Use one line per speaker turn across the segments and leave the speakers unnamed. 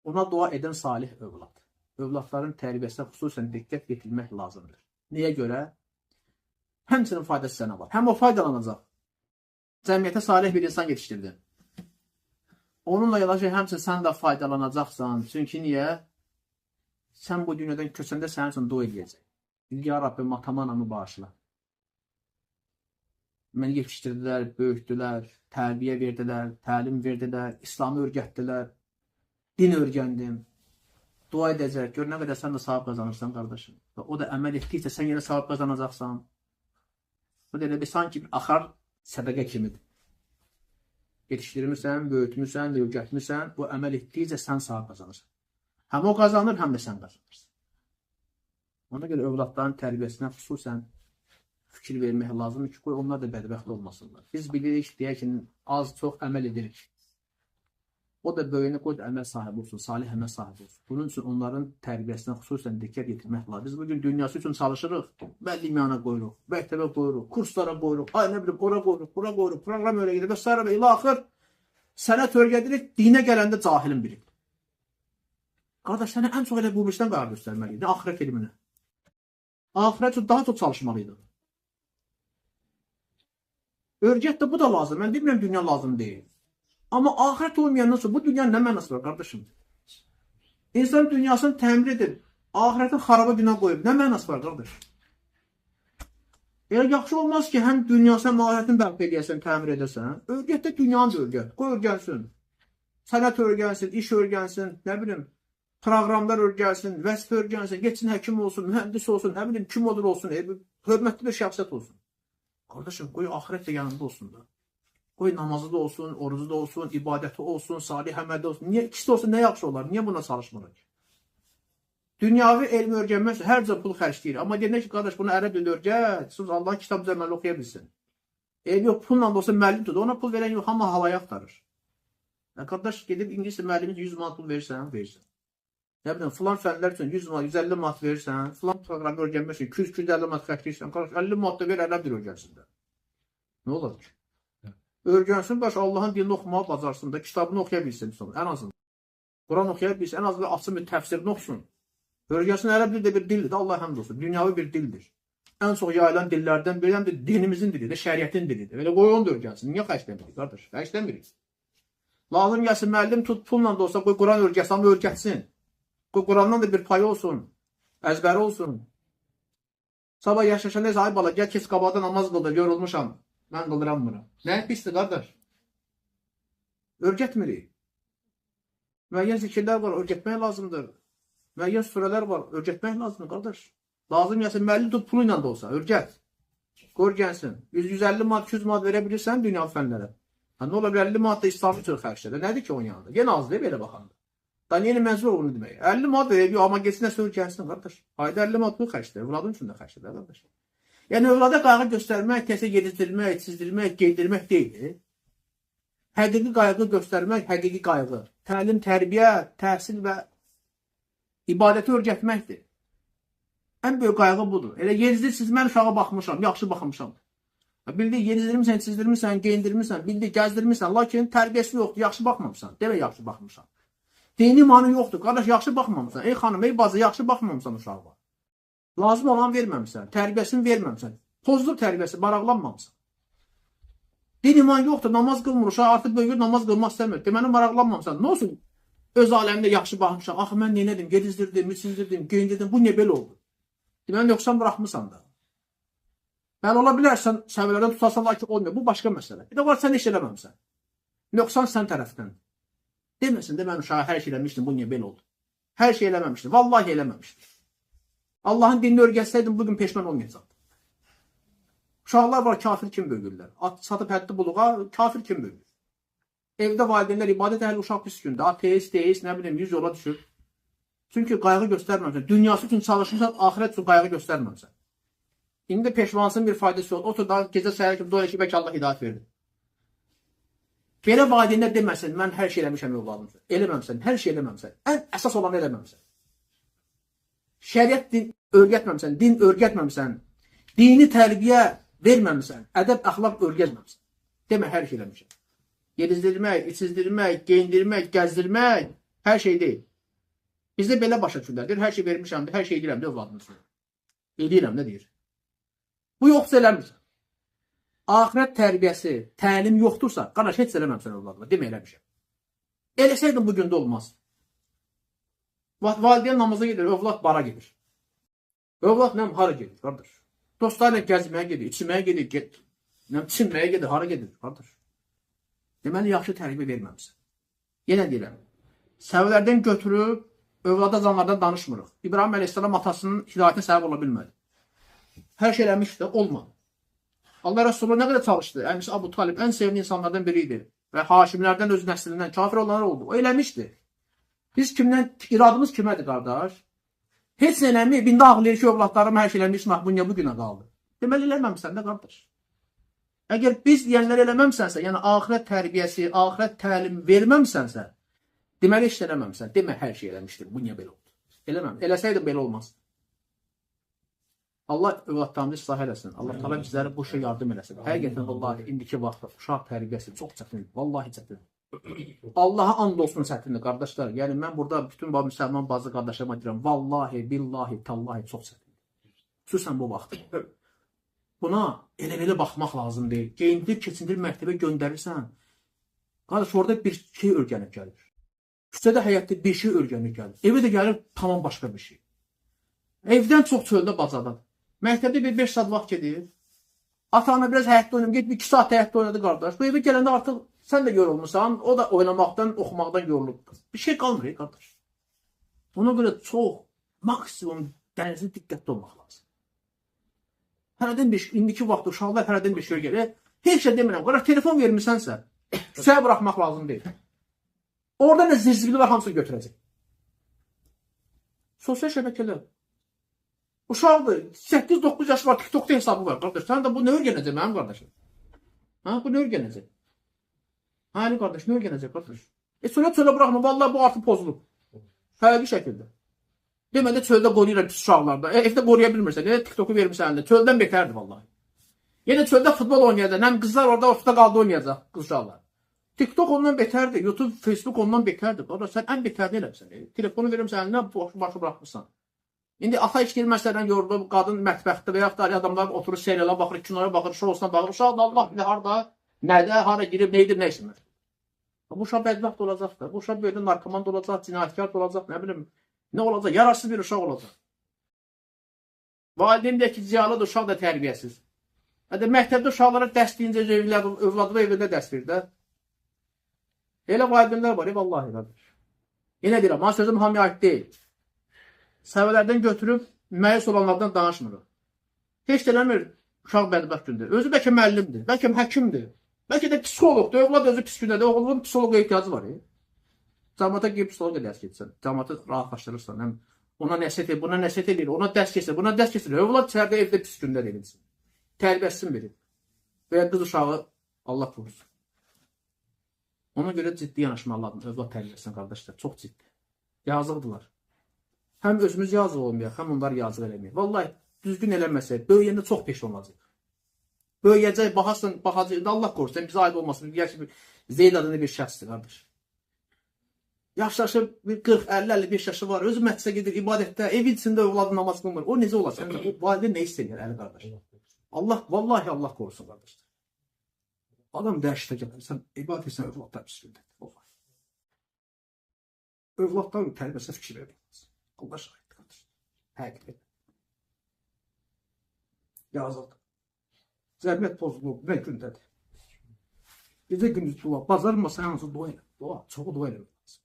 Ona dua edən salih övlad. Övladların tərbiyəsinə xüsusən diqqət yetirmək lazımdır. Niyə görə? Həmçinin faydası sənə var. Həm o faydalanacaq. Cəmiyyətə salih bir insan yetişdirdin. Onunla yanaşı həmçinin sən də faydalanacaqsan. Çünki niyə? Sən bu dünyadan köçəndə sənin üçün dua eləyəcək. Ya Rabbim, atamı, anamı bağışla. Məni yetişdirdilər, böyütdülər, tərbiyə verdilər, təlim verdilər, İslamı öyrətdilər, din öyrəndim. Dua edəcək. Gör nə qədər sən də savab qazanırsan, qardaşım. Və o da əməl etdikcə sən yenə savab qazanacaqsan. Bu da elə bir sanki bir axar sədaqə kimidir. Yetişdirmirsən, böyütmüsən, öyrətmisən, bu əməl etdikcə sən savab qazanırsan. Həm o qazanır, həm də sən qazanırsan. Ona görə övladların tərbiyəsinə xüsusən fikir vermək lazımdır ki, qoy onlar da bədbəxt olmasınlar. Biz bilirik, deyək ki, az-çox əməl edirik. O da böyüyünə qoy da əməl sahibi olsun, salih əməl sahibi olsun. Bunun üçün onların tərbiyəsinə xüsusən diqqət yetirmək lazımdır. Biz bugün dünyası üçün çalışırıq, müəllim yanına qoyuruq, məktəbə qoyuruq, kurslara qoyuruq, ay nə bilim, ora qoyuruq, bura qoyuruq, proqram öyrədirik və sairə və ilaxır. Sənət öyrədirik, dinə gələndə cahilin biri. Qardaş, sənə ən çox elə bu birisindən qayğı göstərməliydin, axirət elminə. Axirət üçün daha çox çalışmalıydın. Örgət də bu da lazım. Mən demirəm dünya lazım deyil. Amma axirət olmayandan sonra bu dünyanın nə mənası var, qardaşım? İnsan dünyasını təmir edib, axirətin xaraba bina qoyub, nə mənası var, qardaş? Elə yaxşı olmaz ki, həm dünyasını, həm axirətini bərpa eləyəsən, təmir edəsən. Örgət də dünyanı da örgət. Qoy örgənsin. Sənət örgənsin, iş örgənsin, nə bilim, proqramlar örgənsin, vəzifə örgənsin, getsin həkim olsun, mühəndis olsun, nə bilim, kim olur olsun, hörmətli bir şəxsiyyət olsun. Qardaşım, qoy axirət də yanında olsun da. Qoy namazı da olsun, orucu da olsun, ibadəti olsun, salih əməldə olsun. Niyə ikisi də olsa nə yaxşı olar? Niyə buna çalışmırıq? Dünyavi elmi öyrənmək üçün hər cür pul xərcləyir. Amma deyək ki, qardaş, bunu ərəb dilində öyrət, sus Allahın kitabı əməli oxuya bilsin. Eybi yox, pulla da olsa müəllim tutur. Ona pul verən yox, hamı havaya axtarır. Ya qardaş, gedib ingilis müəllimi 100 manat pul verirsən, verirsən. Nə bilim, filan fənlər üçün 100 manat, 150 manat verirsən, filan proqramı öyrənmək üçün 200-250 manat xərcləyirsən. Qardaş, 50 manat da ver, ərəb dili öyrənsin də. Nə olar ki? Öyrənsin, baş Allahın dilini oxumağı bacarsın da, kitabını oxuya bilsin sonra, ən azından. Quran oxuya bilsin, ən azından açsın bir təfsirini oxusun. Öyrənsin, ərəb dili də bir dildir, Allah həmd olsun, dünyavi bir dildir. Ən çox yayılan dillərdən biri həm də dinimizin dilidir, şəriətin dilidir. Elə qoy onu da öyrənsin. Niyə xərcləmirik, qardaş? Xərcləmirik. Lazım gəlsin müəllim tut, pulla da olsa qoy Quran öyrətsin, amma öyrətsin. Qoy Qurandan da bir payı olsun, əzbəri olsun. Sabah yaşaşanda ay bala, gəl keç qabaqda namaz qıldır, yorulmuşam. Mən qıldıram bunu. Nə pisdir, qardaş? Öyrətmirik. Müəyyən zikirlər var, öyrətmək lazımdır. Müəyyən surələr var, öyrətmək lazımdır, qardaş. Lazım gəlsin müəllim tut, pulu ilə də olsa, öyrət. Qoy öyrənsin. 100-150 manat, 200 manat verə bilirsən dünya fənlərə. Ha, nə ola bilər 50 manat da İslam üçün xərclədə. Nədir ki onun yanında? Yenə az deyil belə baxanda. Da yenə məcbur onu demək. 50 manat verib, amma getsin nəsə öyrənsin, qardaş. Ayda 50 manat pul xərclə, övladın üçün də xərclə, qardaş. Yəni övlada qayğı göstərmək, təkcə yedizdirmək, çizdirmək, geydirmək deyil. Həqiqi qayğı göstərmək, həqiqi qayğı. Təlim, tərbiyə, təhsil və ibadəti öyrətməkdir. Ən böyük qayğı budur. Elə yedizdirsiz, mən uşağa baxmışam, yaxşı baxmışam. Bildi, yedizdirmirsən, çizdirmirsən, geyindirmirsən, bildi, gəzdirmirsən, lakin tərbiyəsi yoxdur, yaxşı baxmamısan. Demə yaxşı baxmışam. Dini imanı yoxdur, qardaş, yaxşı baxmamısan. Ey xanım, ey bacı, yaxşı baxmamısan uşağa. Lazım olan verməmisən, tərbiyəsini verməmisən. Pozulub tərbiyəsi, maraqlanmamısan. Din iman yoxdur, namaz qılmır, uşaq artıq böyüyür, namaz qılmaq istəmir. Deməli, maraqlanmamısan. Nə olsun? Öz aləmdə yaxşı baxmışam. Axı mən neynədim? Gedizdirdim, içizdirdim, geyindirdim. Bu niyə belə oldu? Deməli, yoxsa buraxmısan da. Bəli, ola bilər, sən səviyyələrdən tutarsan, lakin olmuyor. Bu başqa məsələ. Bir də var, sən heç eləməmsən. Nöqsan sən tərəfdən. Deməsin də mən uşağa hər şey eləmişdim, bu niyə belə oldu? Hər şey eləməmişdim. Vallahi eləməmişdim. Allahın dinini öyrətsəydim, bugün peşman olmayacaqdım. Uşaqlar var, kafir kim böyüyürlər? At satıb həddi buluğa, kafir kim böyüyür? Evdə valideynlər ibadət əhli, uşaq pis gündə. Ateist, deist, nə bilim, yüz yola düşür. Çünki qayğı göstərməmsən. Dünyası üçün çalışırsan, axirət üçün qayğı göstərməmsən. İndi peşmansın bir faydası yox. Otur da gecə səhər kimi dua elə ki, bəlkə Allah hidayət verdi. Belə valideynlər deməsin, mən hər şey eləmişəm övladım üçün. Eləməmsən, hər şey eləməmsən. Ən əsas olanı eləməmsən. Şəriət din öyrətməmsən, din öyrətməmsən, dini tərbiyə verməmsən, ədəb əxlaq öyrətməmsən. Demə hər şey eləmişəm. Yedizdirmək, içizdirmək, geyindirmək, gəzdirmək hər şey deyil. Bizdə belə başa düşürlər. Deyir, hər şey vermişəm, hər şey edirəm də övladım üçün. Eləyirəm, nə deyir? Bu yoxsa eləmirsən. Axirət tərbiyəsi, təlim yoxdursa, qardaş, heç eləməmsən övladıma. Demə eləmişəm. Eləsəydim bu gündə olmaz. Valideyn namaza gedir, övlad bara gedir. Övlad nəm hara gedir, qardaş? Dostlarla gəzməyə gedir, içməyə gedir, nəm çimməyə gedir, hara gedir, qardaş? Deməli, yaxşı tərbiyə verməmsən. Yenə deyirəm, səvələrdən götürüb övlada canlardan danışmırıq. İbrahim əleyhissalam atasının hidayətinə səbəb ola bilmədi. Hər şey eləmişdi, olmadı. Allah Rəsulü nə qədər çalışdı? Əmisi Abu Talib ən sevimli insanlardan biri idi. Və Haşimlərdən, öz nəslindən kafir olanlar oldu. O eləmişdi. Biz kimdən, iradımız kimədir, qardaş? Heç nə eləmir. İndi ağlayır ki, övladlarım hər şey eləmiş, bu niyə bu günə qaldı? Deməli, eləməmsən də, qardaş. Əgər biz deyənləri eləməmsənsə, yəni axirət tərbiyəsi, axirət təlim verməmsənsə, deməli, heç eləməmsən. Demə, hər şey eləmişdir. Bu niyə belə oldu? Eləməm. Eləsəydim, belə olmaz. Allah övladlarımızı islah eləsin. Allah Teala bizlərə bu işə yardım eləsin. Həqiqətən, vallahi, indiki vaxtda uşaq tərbiyəsi çox çətindir. Vallahi çətindir. Allaha and olsun çətindir, qardaşlar. Yəni, mən burada bütün müsəlman bazı qardaşlarıma deyirəm, vallahi, billahi, tallahi çox çətindir. Xüsusən bu vaxtda. Buna elə-belə baxmaq lazım deyil. Geyindir, keçindir, məktəbə göndərirsən. Qardaş, orada bir şey öyrənib gəlir. Küçədə, həyatda bir şey öyrənib gəlir. Evə də gəlir, tamam başqa bir şey. Evdən çox çöldə, bacadadır. Məktəbdə bir 5 saat vaxt gedir. Ata-ana biraz həyətdə oynayım, get 2 saat həyətdə oynadı qardaş. Bu evə gələndə artıq sən də yorulmuşsan, o da oynamaqdan, oxumaqdan yorulub. Bir şey qalmır, qardaş. Ona görə çox, maksimum dənizli diqqətli olmaq lazım. Hərədən bir, indiki vaxtda uşaqlar hərədən bir şey gəlir. Heç şey demirəm, qardaş, telefon vermisənsə, küçəyə buraxmaq lazım deyil. Orada nə zirzibili var, hamısını götürəcək. Sosial şəbəkələr. Uşaqdır, 8-9 yaşı var, TikTokda hesabı var, qardaş. Sən də bu nə öyrənəcək mənim qardaşım? Ha, bu nə öyrənəcək? Ha, Ali qardaş, nə öyrənəcək qardaş? Çölə çölə buraxma, vallahi bu artıq pozulub. Fərqli şəkildə. Deməli, çöldə qoruyuram pis uşaqlarda. Evdə qoruya bilmirsən, elə TikToku vermirsən əlində. Çöldən betərdir vallahi. Yenə çöldə futbol oynayacaq, həm qızlar orada ortada qaldı oynayacaq, qız uşaqlar. TikTok ondan betərdir, YouTube, Facebook ondan betərdir. Qardaş, sən ən betərini eləmsən. Telefonu verirsən əlinə, başı buraxmırsan. İndi ata işləyir məsələn yorulub, qadın mətbəxdə və yaxud da adamlar oturur, seriala baxır, kinoya baxır, şousuna baxır. Uşaq da Allah bilir harada, nədə, hara girib, nə edib, nə işləmir. Bu uşaq bədbəxt olacaq da, bu uşaq belə narkoman da olacaq, cinayətkar da olacaq, nə bilim, nə olacaq, yararsız bir uşaq olacaq. Valideyn deyək ki, ziyalıdır, uşaq da tərbiyəsiz. Hətta məktəbdə uşaqlara dərs deyincə övladı evində dərs verir də. Elə valideynlər var, vallahi qardaş. Yenə deyirəm, mən sözüm hamıya aid deyil. Səvələrdən götürüb məyus olanlardan danışmırıq. Heç də eləmir, uşaq bədbəxt gündür. Özü bəlkə müəllimdir, bəlkə həkimdir, bəlkə də psixoloqdur. Övlad özü pis gündədir, oğlunun psixoloqa ehtiyacı var. Cəmaata gedib psixoloqa dərs getsən, cəmaatı rahatlaşdırırsan, həm ona nəsihət edir, buna nəsihət edir, ona dərs keçir, buna dərs keçir. Övlad içəridə evdə pis gündə deyilsin. Tərbiyəsiz biri. Və ya qız uşağı Allah korusun. Ona görə ciddi yanaşmaq lazımdır övlad tərbiyəsinə qardaşlar, çox ciddi. Yazıqdırlar. Həm özümüz yazıq olmayaq, həm onlar yazıq eləməyək. Vallahi düzgün eləməsək, böyüyəndə çox peş olacaq. Böyüyəcək, baxarsan, baxacaq, Allah korusun, bizə aid olmasın. Gerçi Zeyd adında bir şəxsdir, qardaş. Yaşlaşı bir 40, 50, 55 yaşı var, özü məhcə gedir, ibadətdə, evin içində övladı namaz qılmır. O necə olar? Sən, o valideyn nə hiss edir, əli qardaş? Allah, vallahi Allah korusun, qardaşlar. Adam dəhşətə gəlir, sən ibadət etsən, övladlar pis gündədir, vallahi. Övladların tərbiyəsinə fikir vermək. Allah şahiddir, qardaş. Həqiqətən. Yazıqdır. Cəmiyyət pozulub, nə gündədir. Gecə gündüz dua, bacarmasa yalnız dua elə. Dua, çoxu dua eləmək lazım.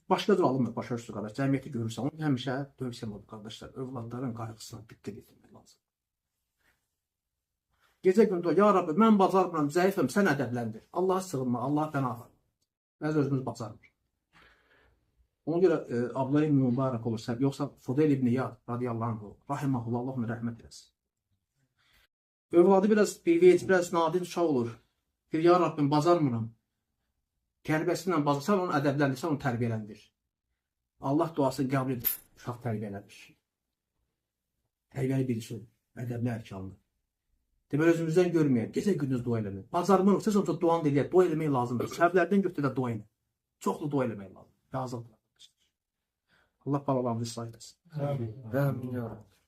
Başqa cür alınmır, başa düşsün qardaş. Cəmiyyəti görürsən, onu həmişə tövsiyəm olur qardaşlar. Övladların qayğısına diqqət etmək lazım. Gecə gündüz dua, ya Rabbi, mən bacarmıram, zəifəm, sən ədəbləndir. Allaha sığınma, Allaha pənah apar. Bəzi özümüz bacarmır. Ona görə Abdullah ibn Mübarək olursa, yoxsa Fudayl ibn İyad radiyallahu anh, rahiməhullah, Allah onu rəhmət eləsin. Övladı biraz bivec, biraz nadin uşaq olur. Deyir, ya Rabbim, bacarmıram. Tərbiyəsi ilə bacarsan, onu ədəbləndir, sən onu tərbiyələndir. Allah duasını qəbul edir, uşaq tərbiyələnir. Tərbiyəli birisi olur, ədəbli, ərkanlı. Deməli, özümüzdən görməyək, gecə gündüz dua eləmək. Bacarmırıq, söz olsa duanı eləyək, dua eləmək lazımdır. Səhvlərdən götür də dua elə. Çoxlu dua eləmək lazımdır. Yazıqdır. Allah balalarımızı ıslah eləsin.
Amin. Amin ya Rabbi.